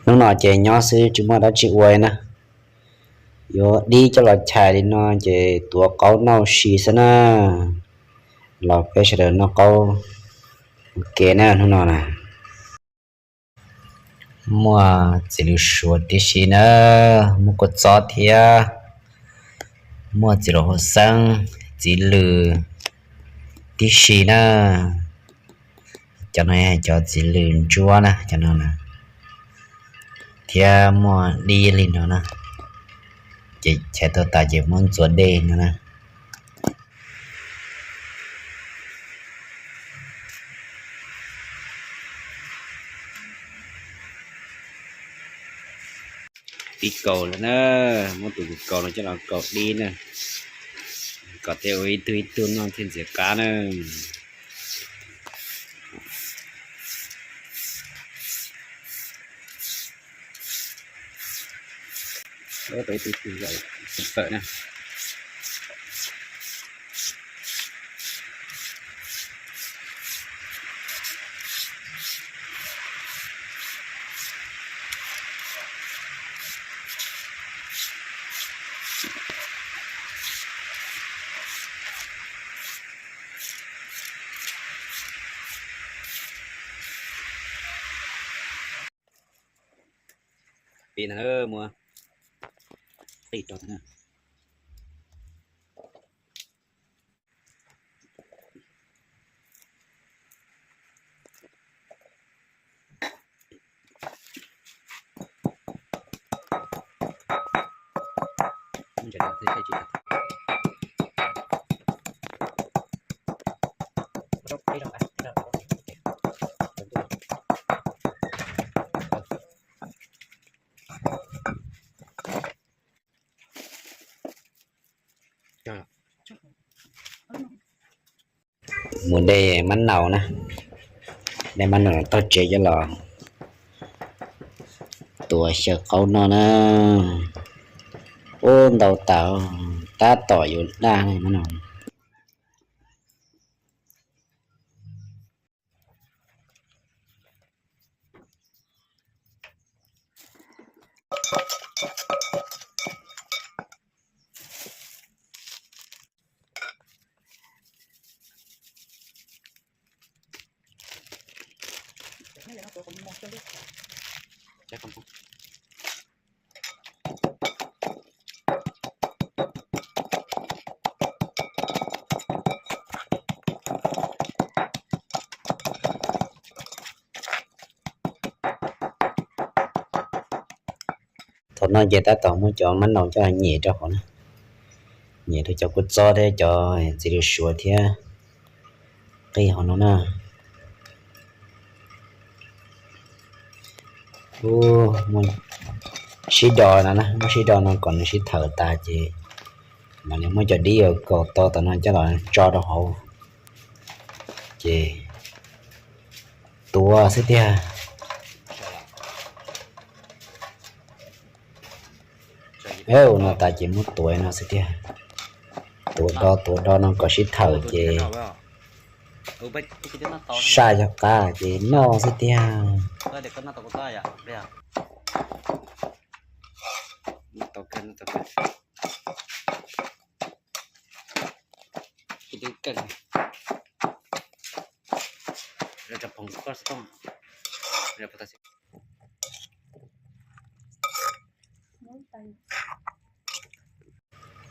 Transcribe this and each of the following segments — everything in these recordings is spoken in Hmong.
Hnub no ces nyob xwb tsis muaj dab tsi ua na. Yuav dib coj los chais li no ces tuav qaub noj si xwb na. Los peb sawv daws noj qaub ua ke na hnub no na. Muaj txiv lws suav tib si na, muaj kua txob thiab, muaj txiv laum hauv xeeb, txiv lws tib si na. Cov no yog cov txiv lws ntsuab na, cov no na. Thiab muaj dib li no na, ces chais tau tas ces muab ntxuav dej no na. Dib kaus lawm na, muab tus kaus no coj los kaus dib na, kom tej ua ib tug ib tug noj thiaj ntxim qab na. Tau ib tug tug lawm, tawm na. Pib no muab qij rau na. Mus de mab naus na, de mab naus toj tsev coj los tuav xyaw qaub noj na. Ub, ntau tas, tab tom yuav daj mab naus. Thaum no ces tab tom muab cov mab naus coj los nyem rau hauv na, nyem rau cov kua txob thiab cov txiv lws suav thiab qij hauv no na. Ub, muab sib do no na, muab sib do no kom nws sib thawm tas ces mam li muab cov dib uas kaus tau tom no coj los tso rau hauv ces tuav xwb tiag. Ua no tas ces muab tuav no xwb tiag. Tuav do tuav do no kom sib thawm ces saj yog qab ces noj xwb tiag.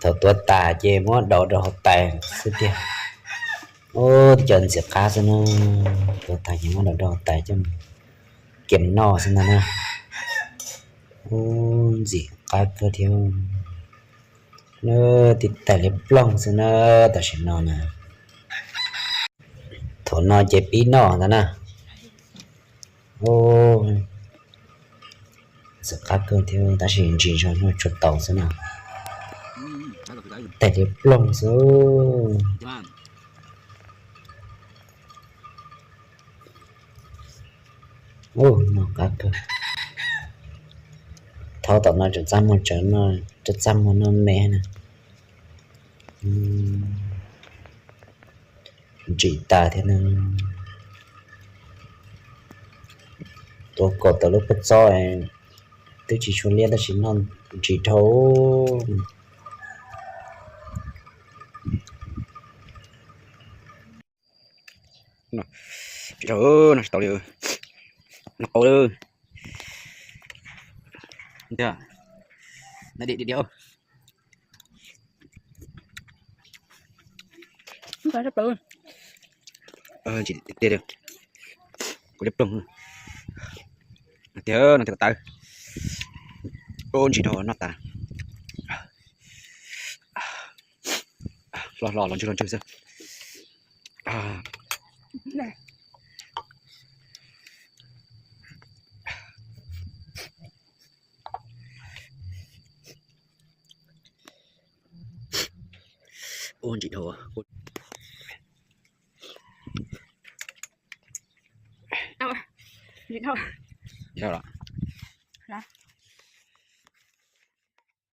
Thaum tuav tas ces muab dau rau hauv tais xwb tiag. Ub, cov ntxim qab xwb na. Tuav tas ces muab dau rau hauv tais coj mus kem noj xwb ntag na. Ub, ntxim qab kawg thiab. Tib tais liab ploog xwb na, tam sim no na. Thaum no ces pib noj ntag na. Ub, ntxim qab kawg thiab tab sis ntsim zog noj tsuag taus xwb na. Tais liab ploog xwb. Ub, noj qab kawg. Thaum tom no tseem txaj muag, tseem txaj muag noj me na. Ntsim tas thiab na. Tuav kaus tau lub pob txob Twb tsis tshua liab tab sis noj ntsim dhau. Ntsim dhau, noj tsis tau li. Noj qau lawm. Ntiag, noj diam diam diam. Ntsim tiag tiag, kuv liab ploog. Tiag no tiag ko taw. Ntsim dhau noj tas. Hlo hlo los ntswg los ntswg xwb. Ua ntsim dhau. Ntsim dhau los?